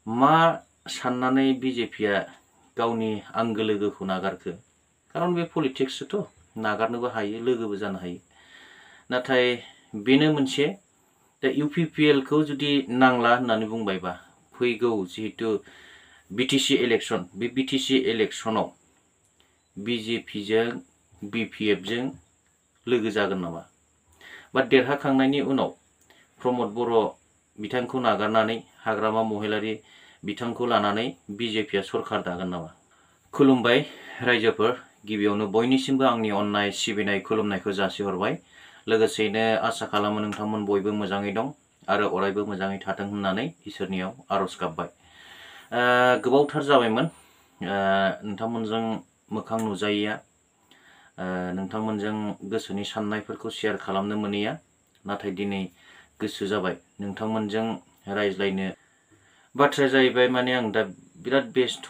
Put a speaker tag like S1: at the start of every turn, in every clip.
S1: मा साननानै बिजेपिया गावनि आंगो लोगोखौ नागारखो? खारन बे पलिटिक्ससोथ' नागारनोबो हायो, लोगोबो जानो हायो। नाथाय बेनो मोनसे दा इउपिपिएल खौ जुदि नांला होननानै बुंबायबा फैगौ जिहेतु बिटिसि इलेक्शन, बे बिटिसि इलेक्शनाव बिजेपिजों बिपिएफजों लोगो जागोन नामा? बा देरहाखांनायनि उनाव प्रमद बर' बिथांखौ नागारनानै हाग्रामा महिलारि बिथांखौ लानानै बिजेपिया सरकार दागोन नामा? खुलुमबाय रायजोफोर, गिबियावनो बयनिसिमबो आंनि अननाय सिबिनाय खुलुमनायखौ जासिहरबाय। लोगोसेयैनो आसा खालामो नोंथांमोन बयबो मोजाङै दं आरो अरायबो मोजाङै थाथों होननानै इसोरनियाव आरज गाबबाय। गोबावथार जाबायमोन नोंथांमोनजों मोखां नुजायैया, नोंथांमोनजों गोसोनि साननायफोरखौ शेयार खालामनो मोनैया। नाथाय दिनै गोसो जाबाय नोंथांमोनजों रायज्लायनो। बाथ्राया जाहैबाय माने आं दा बिराद बेस्थ,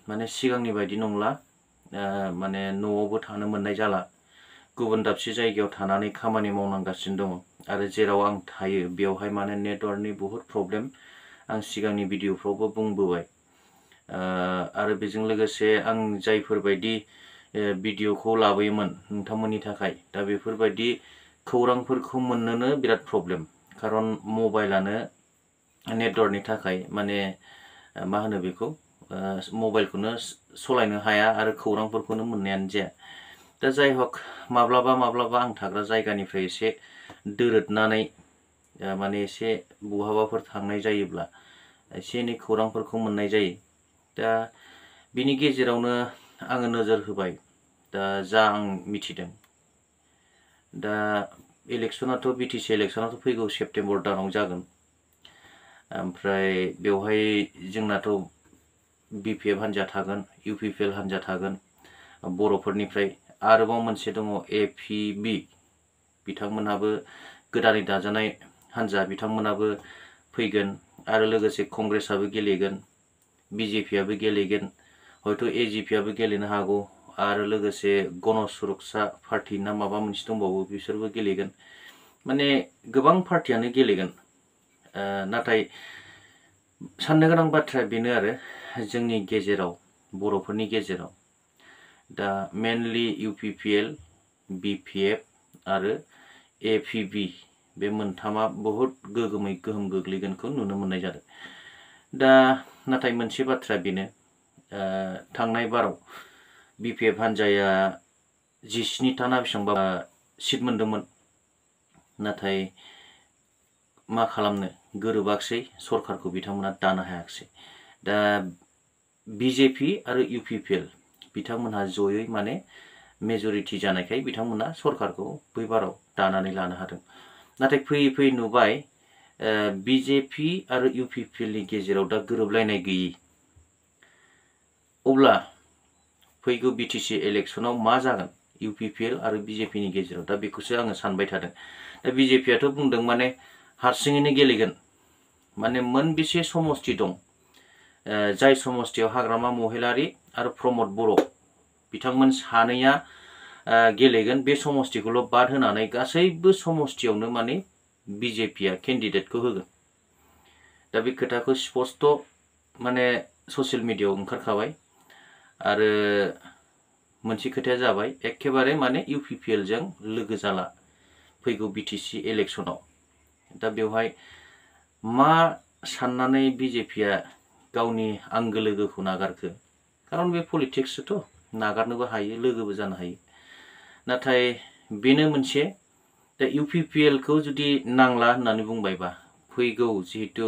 S1: माने सिगांनि बायदि नंला। माने न'आवबो थानो मोननाय जाला, गुबुन दाबसे जायगायाव थानानै खामानि मावनांगासिनो दङ आरो जेराव आं थायो बेवहाय माने नेटवर्कनि बहुद प्रब्लेम। आं सिगांनि भिडिअफ्रावबो बुंबोबाय। आरो बेजों लोगोसे आं जायफोरबायदि भिडिअखौ लाबोयोमोन नोंथांमोननि थाखाय, दा बेफोरबायदि खौरांफोरखौ मोननोनो बिराद प्रब्लेम। खारन मबाइलानो नेटवर्कनि थाखाय माने मा होनो बेखौ, मबाइलखौनो सलायनो हाया आरो खौरांफोरखौनो मोननायानो जाया। दा जाय हक, माब्लाबा माब्लाबा आं थाग्रा जायगानिफ्राय एसे दोरोदनानै माने एसे बहाबाफोर थांनाय जायोब्ला एसे एनै खौरांफोरखौ मोननाय जायो। दा बिनि गेजेरावनो आङो नोजोर होबाय, दा जा आं मिथिदों, दा इलेक्शनाथ' बिटिसि इलेक्शनाथ' फैगौ सेप्तेम्बर दानाव जागोन। ओमफ्राय बेवहाय जोंनाथ' बिपिएफ हान्जा थागोन, इउपिपिएल हान्जा थागोन बर'फोरनिफ्राय। आरोबाव मोनसे दङ एपिबि, बिथांमोनहाबो गोदानै दाजानाय हान्जा, बिथांमोनाबो फैगोन। आरो लोगोसे कंग्रेसआबो गेलेगोन, बिजेपिआबो गेलेगोन, हयथ' एजिपिआबो गेलेनो हागौ। आरो लोगोसे गण सुरक्षा पार्टी ना माबा मोनसे दंबावो, बिसोरबो गेलेगोन। माने गोबां पार्टियानो गेलेगोन। नाथाय साननो गोनां बाथ्राया बेनो आरो जोंनि गेजेराव, बर'फोरनि गेजेराव दा मेनलि इउपिपिएल, बिपिएफ आरो एपिबि, बे मोनथामा बहुद गोगोमै गोहोम गोग्लैगोनखौ नुनो मोननाय जादों। दा नाथाय मोनसे बाथ्राया बेनो, थांनाय बाराव बिपिएफ हान्जाया 17टा ना बेसेबांबा सिट मोनदोंमोन। नाथाय मा खालामनो, गोरोबाखिसै, सरकारखौ बिथांमोना दानो हायाखिसै। दा बिजेपि आरो इउपिपिएल बिथांमोनहा जयै माने मेजरिटि जानायखाय बिथांमोना सरकारखौ बै बाराव दानानै लानो हादों। नाथाय फैयै फैयै नुबाय बिजेपि आरो इउपिपिएलनि गेजेराव दा गोरोबलायनाय गैयि। अब्ला फैगौ बिटिसि इलेक्शनाव मा जागोन इउपिपिएल आरो बिजेपिनि गेजेराव, दा बेखौसो आङो सानबाय थादों। दा बिजेपियाथ' बुंदों माने हारसिङैनो गेलेगोन। माने मोनबेसे समस्ति दं, जाय समस्तियाव हाग्रामा महिलारि आरो प्रमद बर' बिथांमोन सानैया गेलेगोन, बे समस्तिखौल' बाद होनानै गासैबो समस्तियावनो माने बिजेपिया केन्डिडेटखौ होगोन। दा बे खोथाखौ स्पस्ट माने ससियेल मिडियायाव ओंखारखाबाय। आरो मोनसे खोथाया जाबाय एखेबारे माने इउपिपिएलजों लोगो जाला फैगौ बिटिसि इलेक्शनाव। दा बेवहाय मा साननानै बिजेपिया गावनि आंगो लोगोखौ नागारखो? खारन बे पलिटिक्ससोथ' नागारनोबो हायो, लोगोबो जानो हायो। नाथाय बेनो मोनसे दा इउपिपिएल खौ जुदि नांला होननानै बुंबायबा फैगौ जिहेतु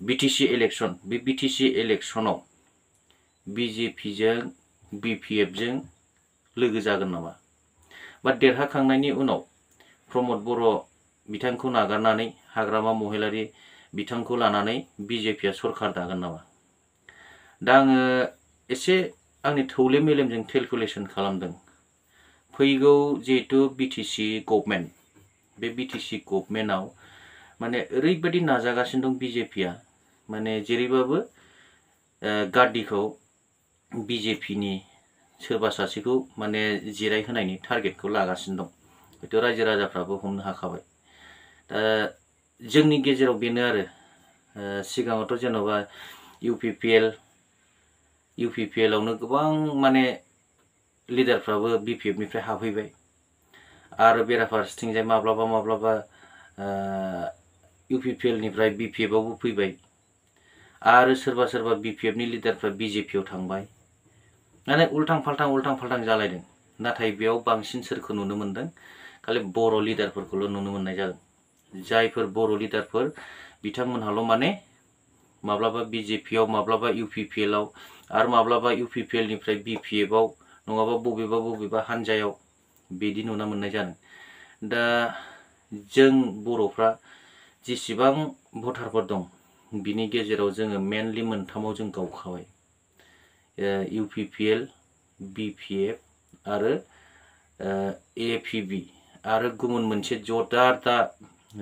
S1: बिटिसि इलेक्शन, बे बिटिसि इलेक्शनाव बिजेपिजों बिपिएफजों लोगो जागोन नामा? बा देरहाखांनायनि उनाव प्रमद बर' बिथांखौ नागारनानै हाग्रामा महिलारि बिथांखौ लानानै बिजेपिया सरकार दागोन नामा? दा आङो एसे आंनि थौले मेलेमजों केलकुलेसन खालामदों। फैगौ जिहेतु बिटिसि गभर्नमेन्ट, बे बिटिसि गभर्नमेन्टआव माने ओरैबायदि नाजागासिनो दं बिजेपिया, माने जेरैबाबो गार्डिखौ बिजेपिनि सोरबा सासेखौ माने जिरायहोनायनि टारगेटखौ लागासिनो दं। हयथ' रायजो राजाफ्राबो हमनो हाखाबाय। दा जोंनि गेजेराव बेनो आरो सिगाङावथ' जेन'बा UPPL आवनो गोबां माने लिडारफ्राबो BPF निफ्राय हाबफैबाय आरो बेराफारसेथिंजाय माब्लाबा UPPL निफ्राय BPF आवबो फैबाय आरो सोरबा BPF नि लिडारफ्रा BJP आव थांबाय माने उल्टां फाल्टां जालायदों नाथाय बेयाव बांसिन सोरखौ नुनो मोनदों खालि बर' लिडारफोरखौल' नुनो मोननाय जादों जायफोर बर' लिडारफोर बिथांमोनहाल' माने माब्लाबा BJP आव माब्लाबा UPPL आव आरो माब्लाबा UPPL निफ्राय BPF आव नङाबा बबेबा हानजायाव बिदि नुनो मोननाय जादों दा जों बर'फ्रा जेसेबां भटारफोर दं बिनि गेजेराव जोङो मेनलि मोनथामाव जों गावखाबाय UPPL BPF आरो APB आरो गुबुन मोनसे जदार दा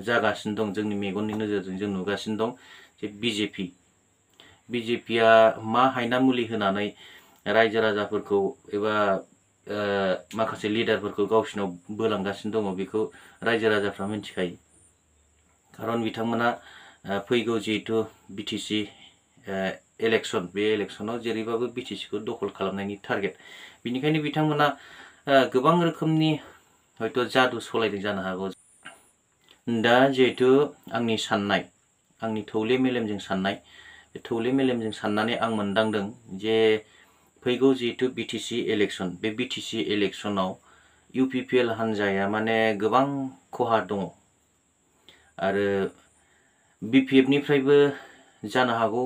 S1: जागासिनो दं जोंनि मेगननि नोजोरजों जों नुगासिनो दं जे BJP आ मा हायना मुलि होनानै रायजो राजाफोरखौ एबा माखासे लिडारफोरखौ गावसिनाव बोलांगासिनो दङ बेखौ रायजो राजाफ्रा मिथिखायो खारन बिथांमोना फैगौ जिहेतु BTC इलेक्शन बे इलेक्शनाव जेरैबाबो BTC खौ दखल खालामनायनि टारगेट बिनिखायनो बिथांमोना गोबां रोखोमनि हयथ' जादु सलायदों जानो हागौ दा जिहेतु आंनि साननाय आंनि थौले मेलेमजों साननाय बे थौले मेलेमजों साननानै आं मोनदांदों जे फैगौ जिहेतु BTC इलेक्शन बे BTC इलेक्शनाव UPPL हानजाया माने गोबां खहा दङ आरो BPF निफ्रायबो जानो हागौ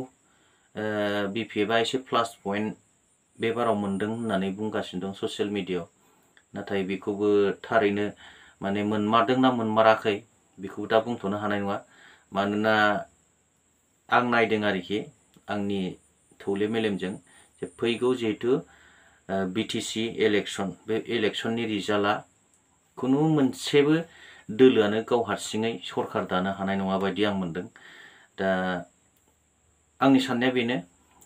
S1: BPF आ एसे प्लास पइन्ट बे बाराव मोनदों होननानै बुंगासिनो दं ससियेल मिडियायाव नाथाय बेखौबो थारैनो माने मोनमारदों ना मोनमाराखै बेखौ दा बुंथ'नो हानाय नङा मानोना आं नायदों आरोखि आंनि थौले मेलेमजों जे फैगौ जिहेतु BTC इलेक्शन बे इलेक्शननि रिजाल्टआ खुनु मोनसेबो दोलोआनो गाव हारसिङै सरकार दानो हानाय नङा बायदि आं मोनदों दा आंनि साननाया बेनो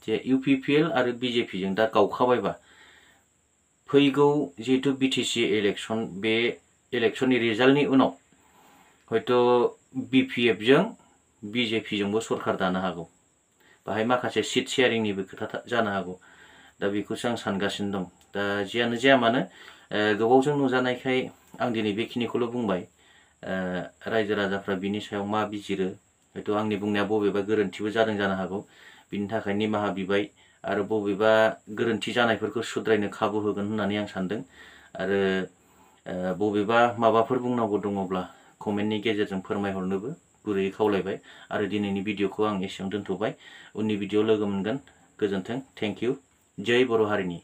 S1: जे UPPL आरो BJP जों दा गावखाबायबा फैगौ जिहेतु BTC इलेक्शन बे इलेक्शननि रिजाल्टनि उनाव हयथ' BPF जों BJP जोंबो सरकार दानो हागौ बाहाय माखासे सीट शेयारिंनिबो खोथा जानो हागौ दा बेखौसो आं सानगासिनो दं दा जियानो जाया मानो गोबावजों नुजानायखाय आं दिनै बेखिनिखौल' बुंबाय रायजो राजाफ्रा बिनि सायाव मा बिजिरो हयथ' आंनि बुंनाया बबेबा गोरोन्थिबो जादों जानो हागौ बिनि थाखाय निमाहा बिबाय आरो बबेबा गोरोन्थि जानायफोरखौ सुद्रायनो खाबु होगोन होननानै आं सानदों आरो बबेबा माबाफोर बुंनांगौ दङब्ला कमेन्टनि गेजेरजों फोरमायहरनोबो गुरैयै खावलायबाय आरो दिनैनि भिडिअखौ आं एसेयावनो दोनथ'बाय उननि भिडिअ लोगो मोनगोन गोजोन्थों थेंक इउ जय बर' हारिनि